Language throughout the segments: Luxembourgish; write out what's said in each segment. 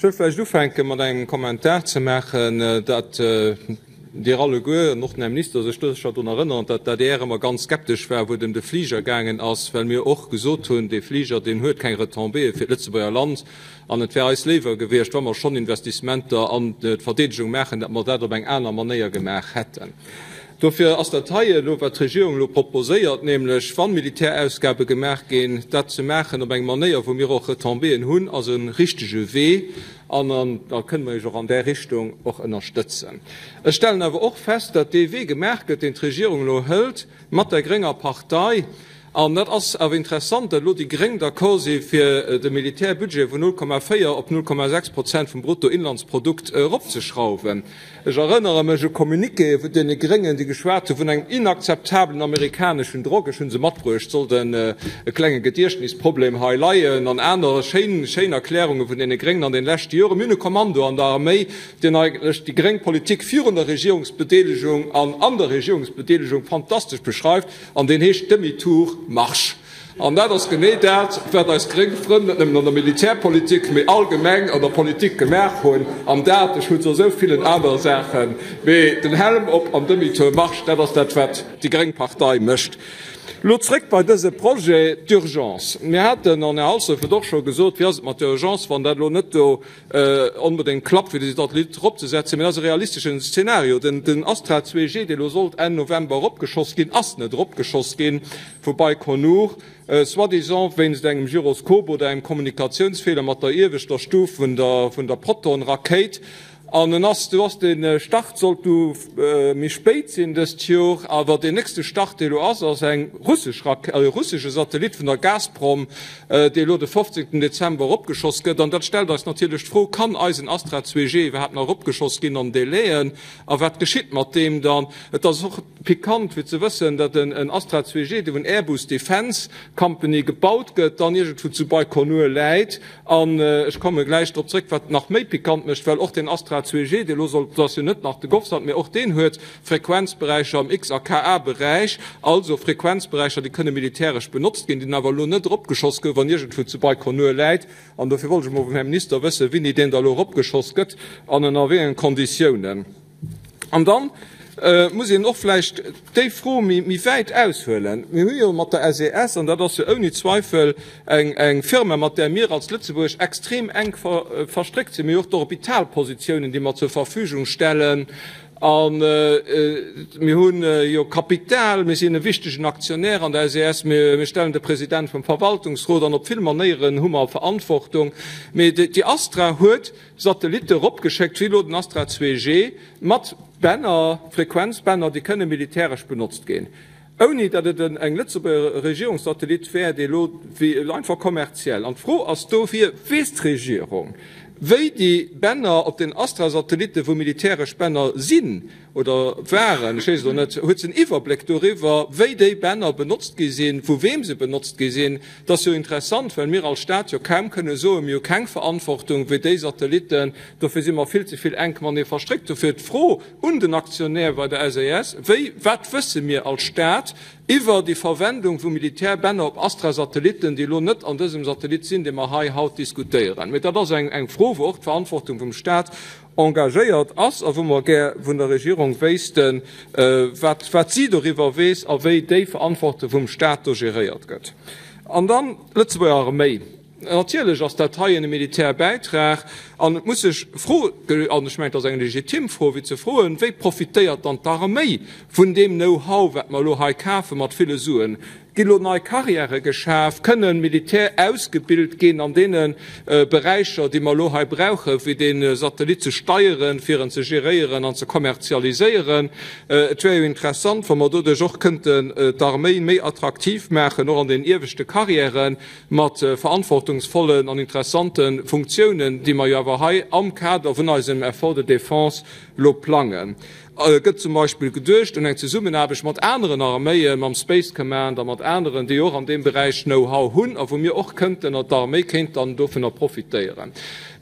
Ech wëll vläicht ufänke mat engem Kommentar ze maachen, datt Dir alleguer an och den Här Minister sech sécher drun erënnern, datt d'ADR ëmmer ganz skeptesch war, wou et ëm de Fliger gaangen ass, well mir och gesot hunn, dee Fliger, deen huet keng Retombéeë fir d'Lëtzebuerger Land an et wär eis léiwer gewiescht, wa mer schonn Investissementer an d'Verdeedegung maachen, datt mer dat op eng aner Manéier gemaach hätten. Dofir ass dat hei elo, wat d'Regierung elo proposéiert, nämlech wa Militärausgabe gemaach ginn, dat ze maachen op eng Manéier, wou mir och Retombéeën hunn, ass e richtege Wee an da kënne mer Iech och an där Richtung och ënnerstëtzen. Ech stellen awer och fest, datt dee Wee gemaach gëtt, deen d'Regierung elo hëlt mat der grénger Partei, an dat ass awer interessant, datt elo déi Gréng d'accord si fir de Militärbudget vun 0,4 op 0,6 Prozent vum Bruttoinlandsprodukt eropzeschrauwen. Ech erënnere mech u Communiquéë vun deene Gréngen, déi geschwat hu vun engem inakzeptablen amerikaneschen Drock, ech hu se matbruecht, sollt e klenge Gediechtnisproblem hei leien, an aner schéin, schéin Erklärunge vun deene Gréngen an den leschte Joren. Mir hunn e Kommando an der Arméi, deen eigentlech déi gréng Politik virun der Regierungsbedeelegung an an der Regierungsbedeelegung fantastesch beschreift, an deen heescht Demi-tour, marche! An dat ass genee dat, wat eis gréng Frënn net nëmmen an der Militärpolitik, mee allgemeng an der Politik gemaach hunn. An dat, ech hunn zu esou villen anere Saachen, mee den Helm op an Demi-tour marche, dat ass dat, wat déi gréng Partei mécht. Elo zréck bei dëse Projet d'urgence. Mir haten, an Här Halsdorf huet och scho gesot, wéi ass et mat der Urgence, wann dat elo net do onbedéngt klappt, fir déi Satellit eropzesetzen, mee dat ass e realisteschen Szenario. Den Astra 2G, dee elo sollt Enn November eropgeschoss ginn, ass net eropgeschoss ginn vu Baikonur, soi-disant wéinst engem Gyroskop oder engem Kommunikatiounsfeeler mat der ieweschter Stuf vun der Proton-Rakéit. An en ass, do ass de Start sollt du méi spéit sinn dëst Jor, awer deen nächste Start, dee lo ass, ass eng russesch Rak-, e russesche Satellit vun der Gazprom, dee lo de 15 Dezember eropgeschoss gëtt. An dat stellt eis natierlech d'Fro, Kann eisen Astra 2G iwwerhaapt nach eropgeschoss ginn an Délaiën? A wat geschitt mat deem dann? Et ass och pikant fir ze wëssen, datt en Astra 2G, dee vun Airbus Defence Company gebaut gëtt, dann iergendwou zu Baikonur läit. An ech komme gläich drop zréck, wat nach méi pikant mécht, well och deen Astra 2G, dee elo soll, dat ass jo net nach de Govsat, mä och deen huet Frequenzberäicher am X a Ka-Beräich, also Frequenzberäicher, déi kënne militäresch benotzt ginn, deen awer elo net eropgeschoss gouf an iergendwou zu Baikonur läit. An dofir wollt ech emol vum Här Minister wëssen, wéini deen da elo eropgeschoss gëtt an ënner wéi engen Konditiounen. An dann muss een och vläicht déi Fro méi wäit aushuelen. Mir hu jo mat der SES, an dat ass jo ouni Zweifel eng Firma, mat där mir als Lëtzebuerg extrem enk verstréckt sinn, mir hu och d'Orbitalpositiounen, déi mer zur Verfügung stellen, a mir hu jo Kapital, mir sinn e wichtegen Aktionär an der SES, mir stellen de President vum Verwaltungsrot an op vill Manéieren hu mer Verantwortung. Mee déi Astra huet Satellitte eropgeschéckt, wéi elo den Astra 2G, mat Bänner, Frequenzbänner, déi kënne militäresch benotzt ginn, ouni datt et eng Lëtzebuerger Regierungssatellit wär, dee elo wéi einfach kommerziell. An d'Fro ass dofir, Weess d'Regierung, wéi déi Bänner op den Astra-Satellitte, wou militäresch Bänner sinn, oder waren, ech weess et elo net, huet se en Iwwerbléck doriwwer, wéi déi Bänner benotzt gi sinn, vu weem se benotzt gi sinn? Dat ass jo interessant, well mir als Stat jo kaum kënne soen, mir hu keng Verantwortung wéi déi Satellitten, dofir si mer vill ze vill enk matenee verstréckt. Dofir d'Fro un den Aktionär bei der SAS, Wéi, wat wësse mir als Stat iwwer déi Verwendung vu Militärbänner op Astra-Satellitten, déi elo net an dësem Satellit sinn, dee mer hei haut diskutéieren? Mee dat ass eng Fro, wou och d'Verantwortung vum Stat engagéiert ass a wou mer gär vun der Regierung wéissten, wat wat si doriwwer weess a wéi déi Verantwortung vum Stat do geréiert gëtt. An dann d'Lëtzebuerger Arméi. Natierlech ass dat hei en Militärbäitrag an et muss sech d'Fro, an ech mengen, et ass eng legitim Fro, wéi ze froen, Wéi profitéiert dann d'Arméi vun deem Know-how, wat mer elo hei kafe mat ville Suen? Ginn elo nei Carrièrë geschaf? Kënnen Militär ausgebilt ginn an deene Beräicher, déi mer elo hei brauchen, fir dee Satellit ze steieren, fir en ze geréieren an ze kommerzialiséieren? Et wär jo interessant, wa mer doduerch och kënnten d'Arméi méi attraktiv maachen, och an den ieweschte Carrièren, mat verantwortungsvollen an interessante Funktiounen, déi mer jo awer hei am Kader vun eisem Effort de défense. elo plangen. Gëtt zum Beispill geduecht un eng Zesummenaarbecht mat aneren Arméien, mam Space Command a mat aneren, déi och an deem Beräich Know-how hunn a wou mir och kënnten, oder d'Arméi kéint dann dovunner profitéieren.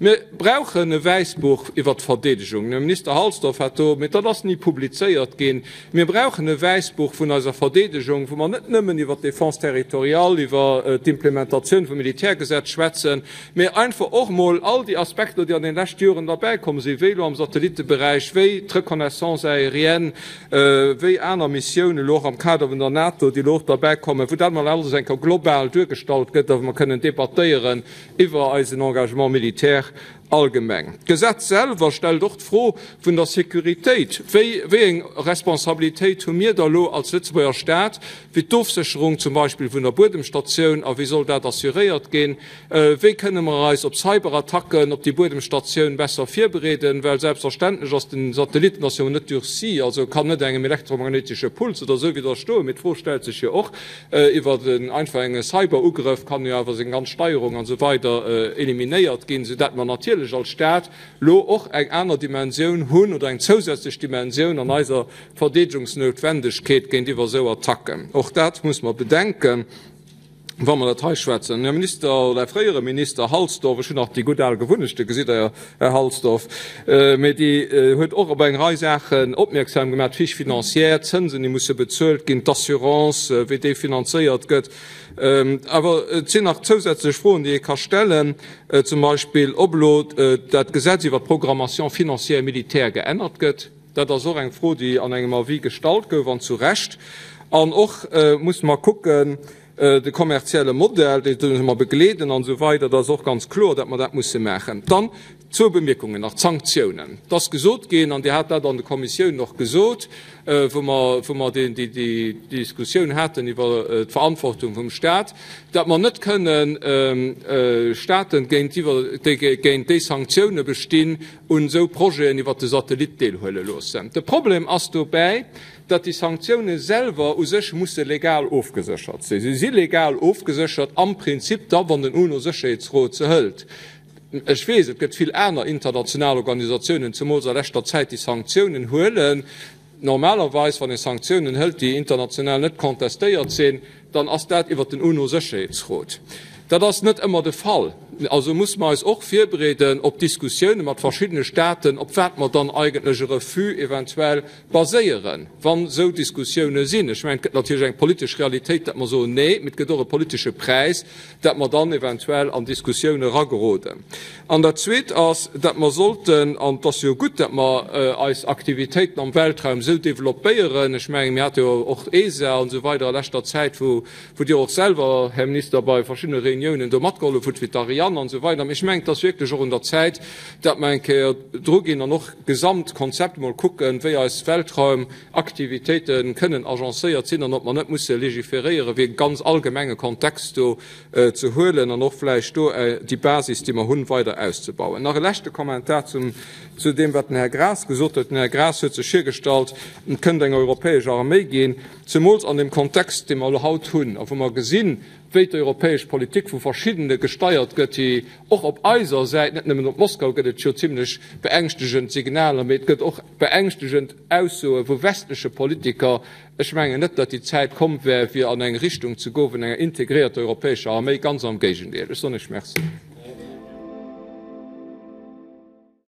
Mir brauchen e Wäissbuch iwwert d'Verdeedegung. Den Här Minister Halsdorf hat do, mee dat ass ni publizéiert ginn, mir brauchen e Wäissbuch vun eiser Verdeedegung, wou mer net nëmmen iwwert d'Défense territoriale, iwwer d'Implementatioun vum Militärgesetz schwätzen, mee einfach och mol all déi Aspekter, déi an den leschte Joren derbäikomm sinn, wéi elo am Satellitteberäich, wéi d'Reconnaissance aérienne, wéi aner Missiounen elo och am Kader vun der NATO, déi elo och derbäikommen, wou dat mol alles eng Kéier global duergestallt gëtt a wou mer kënnen debattéieren iwwer eisen Engagement militaire allgemeng. D'Gesetz selwer stellt och d'Fro vun der Sécuritéit. Wéi, wéi eng Responsabilitéit hu mir da elo als Lëtzebuerger Stat fir d'Ofsécherung zum Beispill vun der Buedemstatioun a wéi soll dat assuréiert ginn? Wéi kënne mer eis op Cyberattacken op déi Buedemstatioun besser virbereeden? Well selbstverständlech ass den Satellit, en ass jo net durci, also kann net engem elektromagnéitesche Puls oder esou widderstoen. Mee d'Fro stellt sech jo och iwwer en einfach enge Cyberugrëff kann jo awer seng ganz Steierung an esou weider eliminéiert ginn, soudatt mer natierlech als Stat lo och eng aner Dimensioun hunn oder eng zousätzlech Dimensioun an eiser Verdeedegungsnoutwendegkeet géintiwwer esou Attacken. Och dat muss mer bedenken, wa mer dat hei schwätzen. Här Minister oder Här fréiere Minister Halsdorf, ech hunn nach déi gutt al Gewunnechte, gesitt Der, Här Halsdorf, mee déi huet och op eng Rei Saachen opmierksam gemaach, d'Fiche financière, d'Zënsen, déi musse bezuelt ginn, d'Assurance, wéi déi finanzéiert gëtt. Awer et sinn nach zousätzlech Froen, déi ee ka stellen, zum Beispill, ob elo dat Gesetz iwwert d'Programmation financière militaire geännert gëtt. Dat ass och eng Fro, déi an engem Avis gestallt gouf, an zu Recht. An och musse mer kucken, de kommerzielle Modell, dee musse mer begleeden an esou weider. Dat ass och ganz kloer, datt mer dat musse maachen. Dann zwou Bemierkungen nach, d'Sanktiounen. Et ass gesot ginn, an Dir hat dat an de Kommissiounen och gesot, wou mer, wou mer déi Diskussioun haten iwwer d'Verantwortung vum Stat, datt mer net kënnen Staten géintiwwer, déi géint déi Sanktioune bestinn, un esou Projeten iwwert de Satellit deelhuele loossen. De Problem ass dobäi, datt déi Sanktioune selwer u sech musse legal ofgeséchert sinn. Si si legal ofgeséchert am Prinzip da wann den UNO-Sécherheetsrot se hëlt. Ech weess, et gëtt vill aner international Organisatiounen, zemools a leschter Zäit, déi Sanktiounen huelen. Normalerweis, wann ee Sanktiounen hëlt, déi international net contestéiert sinn, dann ass dat iwwert den UNO-Sécherheetsrot. Dat ass net ëmmer de Fall. Also musse mer eis och virbereeden op Diskussioune mat verschiddene Staaten, op wat mer dann eigentlech e Refus eventuell baséieren, wann esou Diskussioune sinn. Ech mengen, et gëtt natierlech eng politesch Realitéit, datt mer soen, Nee, mee et gëtt och e politesche Präis, dat mer dann eventuell an Diskussioun erageroden. An dat Zweet ass, dat mer sollten, an et ass jo gutt, dat mer eis Aktivitéiten am Weltraum esou développéieren, ech mengen, mir hate jo och ESA an esou weider a leschter Zäit, wou Dir och selwer, Här Minister, bei verschiddene Reuniounen do matgehollef hutt, wéi d'Ariane an esou weider. Mee ech mengen, et ass wierklech och un der Zäit, dat mer eng Kéier druginn an och d'Gesamtkonzept emol kucken, wéi eis Weltraum, Aktivitéite kënnen agencéiert sinn an ob mer net musse légiféréieren, fir e ganz allgemenge Kontext do ze huelen an och vläicht do déi Basis, déi mer hunn, weider auszebauen. Nach e leschte Kommentar zum, zu deem, wat den Här Graas gesot huet. Den Här Graas huet sech virgestallt, et kënnt eng europäesch Arméi ginn, zemools an deem Kontext, dee mer elo haut hunn a wou mer gesinn, wéi d'europäesch Politik vu verschiddene gesteiert gëtt, déi och op eiser Säit, net nëmmen op Moskau gëtt et jo zimlech beängschtegend Signaler, mee et gëtt och beängschtegend Aussoe vu westleche Politiker. Ech mengen net, datt déi Zäit komm wär, fir an eng Richtung ze goe vun enger integréierter europäescher Arméi, ganz am Géigendeel. Ech soen Iech Merci.